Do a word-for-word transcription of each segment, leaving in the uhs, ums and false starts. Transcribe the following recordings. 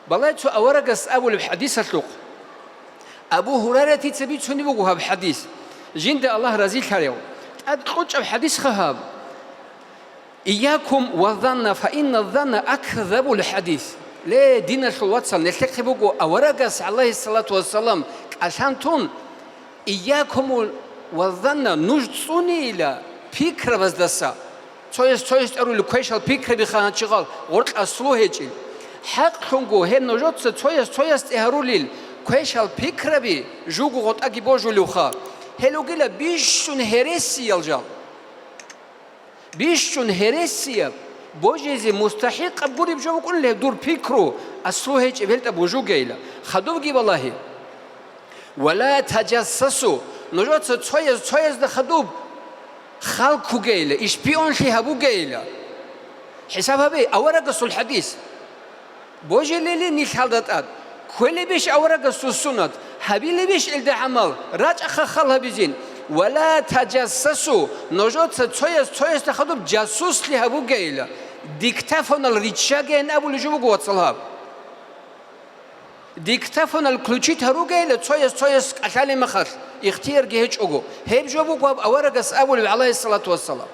Балай цо аварагас абулеб хӀадисалъухъ. Абу Гьурайратица бицунеб буго гьаб хӀадис, жинда Аллагь разилъарав. ТӀад кьучӀаб хӀадисха гьаб. «Ийякум ва занна, фа инна занна акзабул хӀадис». Ле, диналъул вацал, нилъехъе буго аварагас, гӀалайгьиссалату вассалам, кӀалъан тун, «Ийякум ва занна», нуж цӀунейила пикрабаздаса. Цояс цояс тӀарулел квешал пикраби ханчи гъал гъоркьа аслу гьечӀел. ХӀакълъунго гьеб нужеца цояс цоясде гьарулел квешал пикраби жуго гъотӀаги божулевха. Гьел ругила бищун гьересиял жал. Бищун гьересияб, божизе мустахӀикъаб гуреб жо букӀунел гьеб дур пикру, аслу гьечӀеб гьелда бужугейила. Хадубги балагье. «Ва ла таджассасу», нужеца цояз цоязда хадуб халкугейила, шпионлъи гьабугейила. ХӀисаб гьабе, аварагасул хӀадис. Божелели нилъ гьалда тӀад, кквелебищ аварагасул сунат, гьабилебищ гьелда гӀамал, рачӀаха хал гьабизин. «Ва ла таджассасу», нужеца цояс цоясда хадуб жасуслъи гьабугейила, диктофонал риччагейин абулеб жо буго, вацал, гьаб. Диктофонал включить гьаругейила цояс цояс кӀалъалеб мехалъ, ихтиярги гьечӀого. Гьеб жо буго гьаб аварагас абулеб, гӀалайгьиссалату вассалам.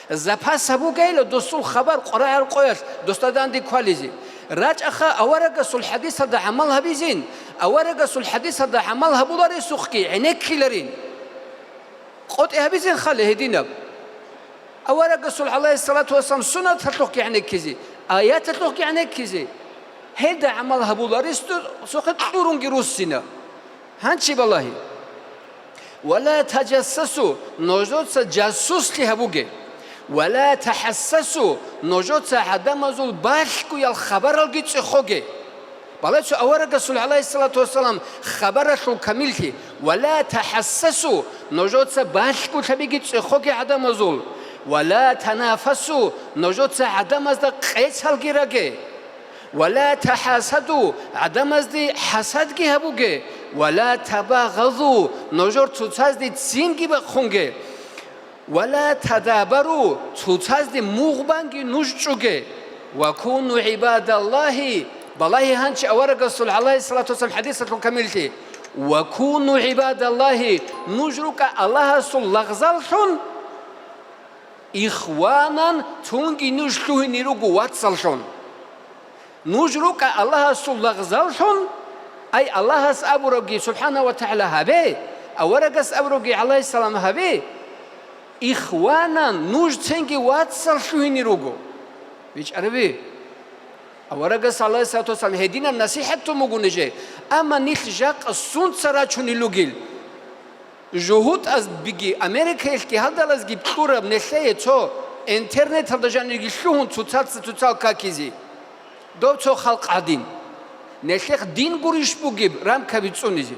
Запас гьабугейила досул хабар къварагӀел къоялъ досда данде квализе. РачӀаха аварагасул хӀадисалда гӀамал гьабизин, аварагасул хӀадисалда гӀамал гьабуларесухъги гӀенеккиларин. КъотӀи гьабизин хали гьединаб. Аварагасул, гӀалайгьиссалату вассалам, суннаталъухъги гӀенеккизе, аяталъухъги гӀенеккизе. Гьелда гӀамал гьабуларесухъе кьурунги руссина. Гьанчи балагье. «Ва ла таджассасу», нужеца жасуслъи гьабуге. «Ва ла тахӀассасу», нужеца гӀадамазул балъгоял хабаралги цӀехоге. Балай цо аварагасул, гӀалайгьиссалату вассалам, хабаралъул камиллъи. «Ва ла тахӀассасу», нужеца балъголъабиги цӀехоге гӀадамазул. «Ва ла танафасу», нужеца гӀадамазда къецалги раге. «Ва ла тахӀасаду», гӀадамазде хӀасадги гьабуге. «Ва ла табагъазу», нужер цоцазде ццинги бахъунге. «Ва ла тадабару», цоцазде мугъ банги нуж чӀуге. «Ва куну гӀибадаллагьи», балагье гьанчи аварагасул, гӀалайгьиссалату вассалам, хӀадисалъул камиллъи. «Ва куну гӀибадаллагьи», нуж рукӀа Аллагьасул лагъзаллъун, «ихванан», цунги нуж лъугьине руго вацаллъун. Нуж рукӀа Аллагьасул лагъзаллъун, ай, Аллагьас абурабги, субхӀана ва тагӀала, гьабе, аварагас абурабги, гӀалайгьиссалам, гьабе, «ихванан», нуж цинги вацал лъугьине руго. БичӀараби, аварагас, гӀалайгьиссалату вассалам, гьединаб насихӀат тун буго нижее, амма нилъ жакъа сунца рачунел ругел? ЖугьутӀазги, Америкаялъги гьалдалазги кьураб нилъее цо интернеталда жанирги лъугьун цоцаца цоцал какизе. Дов цо халкъ гӀадин. Нилъехъ дин гурищ бугеб рамкаби цӀунизе.